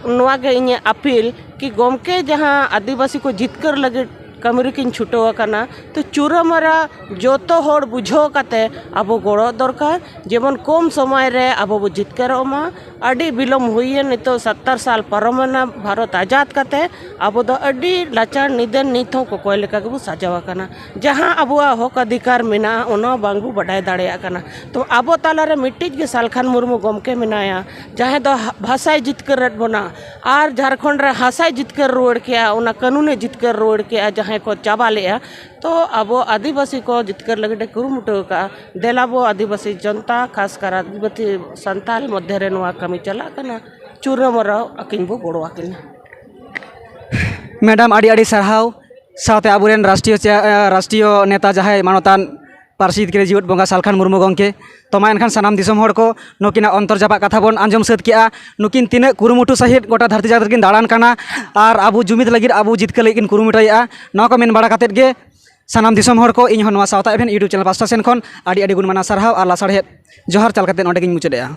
ᱱᱚᱣᱟ ᱜᱮ ᱤᱧᱟᱹᱜ ᱟᱯᱤᱞ ᱠᱤ ᱜᱚᱢᱠᱮ ᱡᱟᱦᱟᱸ ᱟᱹᱫᱤᱵᱟᱹᱥᱤ ᱠᱚ ᱡᱤᱛᱠᱟᱹᱨ ᱞᱟᱹᱜᱤᱫ ᱠᱟᱹᱢᱤ ᱨᱮᱠᱤᱱ ᱪᱷᱩᱴᱟᱹᱣ ᱟᱠᱟᱱᱟ, ᱛᱚ ᱪᱩᱨᱟᱹᱢᱟᱨᱟ ᱡᱚᱛᱚ ᱦᱚᱲ ᱵᱩᱡᱷᱟᱹᱣ ᱠᱟᱛᱮ ᱟᱵᱚ ᱜᱚᱲᱚ ᱫᱚᱨᱠᱟᱨ, ᱡᱮᱢᱚᱱ ᱠᱚᱢ ᱥᱚᱢᱚᱭ ᱨᱮ ᱟᱵᱚ ᱵᱚ ᱡᱤᱛᱠᱟᱹᱨᱚᱜ ᱢᱟ᱾ ᱟᱹᱰᱤ ᱵᱤᱞᱚᱢ ᱦᱩᱭᱮᱱ, ᱱᱤᱛᱚᱜ ᱥᱟᱛᱛᱟᱨ ᱥᱟᱞ ᱯᱟᱨᱚᱢᱮᱱᱟ ᱵᱷᱟᱨᱚᱛ ᱟᱡᱟᱫ ᱠᱟᱛᱮ, ᱟᱵᱚ ᱫᱚ ᱟᱹᱰᱤ ᱞᱟᱪᱟᱲ ᱱᱤᱫᱟᱹᱱ ᱱᱤᱛ ᱦᱚᱸ ᱠᱚᱠᱚᱭ ᱞᱮᱠᱟ ᱜᱮᱵᱚ ᱥᱟᱡᱟᱣ ᱟᱠᱟᱱᱟ᱾ ᱡᱟᱦᱟᱸ ᱟᱵᱚᱣᱟᱜ ᱦᱚᱠ ᱚᱫᱷᱤᱠᱟᱨ ᱢᱮᱱᱟᱜᱼᱟ, ᱚᱱᱟ ᱦᱚᱸ ᱵᱟᱝᱵᱚ ᱵᱟᱰᱟᱭ ᱫᱟᱲᱮᱭᱟᱜ ᱠᱟᱱᱟ᱾ ᱛᱚ ᱟᱵᱚ ᱛᱟᱞᱟᱨᱮ ᱢᱤᱫᱴᱤᱡ ᱜᱮ ᱥᱟᱞᱠᱷᱟᱱ ᱢᱩᱨᱢᱩ ᱜᱚᱢᱠᱮ ᱢᱮᱱᱟᱭᱟ, ᱡᱟᱦᱟᱸᱭ ᱫᱚ ᱦᱟ-, ᱵᱷᱟᱥᱟᱭ ᱡᱤᱛᱠᱟᱹᱨᱮᱫ ᱵᱚᱱᱟ ᱟᱨ ᱡᱷᱟᱲᱠᱷᱚᱸᱰ ᱨᱮ ᱦᱟᱥᱟᱭ ᱡᱤᱛᱠᱟᱹᱨ ᱨᱩᱣᱟᱹᱲ ᱠᱮᱜᱼᱟ, ᱚᱱᱟ ᱠᱟᱹᱱᱩᱱᱮ ᱡᱤᱛᱠᱟᱹᱨ ᱨᱩᱣᱟᱹᱲ ᱠᱮᱜᱼᱟ, ᱡᱟᱦᱟᱸ ᱠᱚ ᱪᱟᱵᱟ ᱞᱮᱜᱼᱟ᱾ ᱛᱚ ᱟᱵᱚ ᱟᱹᱫᱤᱵᱟᱹᱥᱤ ᱠᱚ ᱡᱤᱛᱠᱟᱹᱨ ᱞᱟᱹᱜᱤᱫ ᱮ ᱠᱩᱨᱩᱢᱩᱴᱩ ᱟᱠᱟᱫᱼᱟ᱾ ᱫᱮᱞᱟ ᱵᱚ ᱟᱹᱫᱤᱵᱟᱹᱥᱤ ᱡᱚᱱᱛᱟ, ᱠᱷᱟᱥ ᱠᱟᱨ ᱟᱹᱫᱤᱵᱟᱹᱥᱤ ᱥᱟᱱᱛᱟᱞ ᱢᱚᱫᱽᱫᱷᱮ ᱨᱮ ᱱᱚᱣᱟ ᱠᱟᱹᱢᱤ ᱪᱟᱞᱟᱜ ᱠᱟᱱᱟ, ᱪᱩᱨᱟᱹ ᱢᱚᱨᱟᱣ ᱟᱹᱠᱤᱱ ᱵᱚ ᱜᱚᱲᱚ ᱟᱹᱠᱤᱱᱟ᱾ ᱢᱮᱰᱟᱢ, ᱟᱹᱰᱤ ᱟᱹᱰᱤ ᱥᱟᱨᱦᱟᱣ᱾ ᱥᱟᱶᱛᱮ ᱟᱵᱚᱨᱮᱱ ᱨᱟᱥᱴᱨᱤᱭᱚ ᱪᱮ-, ᱨᱟᱥᱴᱨᱤᱭᱚ ᱱᱮᱛᱟ ᱡᱟᱦᱟᱸᱭ ᱢᱟᱱᱚᱛᱟᱱ ᱯᱟᱹᱨᱥᱤ ᱡᱤᱛᱠᱟᱹᱨᱤᱡ ᱡᱤᱣᱮᱫ ᱵᱚᱸᱜᱟ ᱥᱟᱞᱠᱷᱟᱱ ᱢᱩᱨᱢᱩ ᱜᱚᱢᱠᱮ᱾ ᱛᱚ ᱢᱟ ᱮᱱᱠᱷᱟᱱ ᱥᱟᱱᱟᱢ ᱫᱤᱥᱚᱢ ᱦᱚᱲ ᱠᱚ ᱱᱩᱠᱤᱱᱟᱜ ᱚᱱᱛᱚᱨ ᱡᱟᱯᱟᱜ ᱠᱟᱛᱷᱟ ᱵᱚᱱ ᱟᱸᱡᱚᱢ ᱥᱟᱹᱛ ᱠᱮᱜᱼᱟ᱾ ᱱᱩᱠᱤᱱ ᱛᱤᱱᱟᱹᱜ ᱠᱩᱨᱩᱢᱩᱴᱩ ᱥᱟᱹᱦᱤᱡ ᱜᱚᱴᱟ ᱫᱷᱟᱹᱨᱛᱤ ᱡᱟᱠᱟᱛ ᱨᱮᱠᱤᱱ ᱫᱟᱬᱟᱱ ᱠᱟᱱᱟ ᱟᱨ ᱟᱵᱚ ᱡᱩᱢᱤᱫ ᱞᱟᱹᱜᱤᱫ, ᱟᱵᱚ ᱡᱤᱛᱠᱟᱹᱨ ᱞᱟᱹᱜᱤᱫ ᱠᱤᱱ ᱠᱩᱨᱩᱢᱩᱴᱩᱭᱮᱫᱼᱟ, ᱱᱚᱣᱟ ᱠᱚ ᱢᱮᱱ ᱵᱟᱲᱟ ᱠᱟᱛᱮᱫ ᱜᱮ ᱥᱟᱱᱟᱢ ᱫᱤᱥᱚᱢ ᱦᱚᱲ ᱠᱚ ᱤᱧ ᱦᱚᱸ ᱱᱚᱣᱟ ᱥᱟᱶᱛᱟ ᱮᱵᱷᱮᱱ YouTube channel ᱯᱟᱥᱴᱟ ᱥᱮᱱ ᱠᱷᱚᱱ ᱟᱹᱰᱤ ᱟᱹᱰᱤ ᱜᱩᱱ ᱢᱟᱱᱟᱣ ᱥᱟᱨᱦᱟᱣ ᱟᱨ ᱞᱟᱥᱟᱲᱦᱮᱫ ᱡᱚᱦᱟᱨ ᱪᱟᱞ ᱠᱟᱛᱮᱫ ᱱᱚᱸᱰᱮ ᱜᱤᱧ ᱢᱩᱪᱟᱹᱫᱮᱜᱼᱟ᱾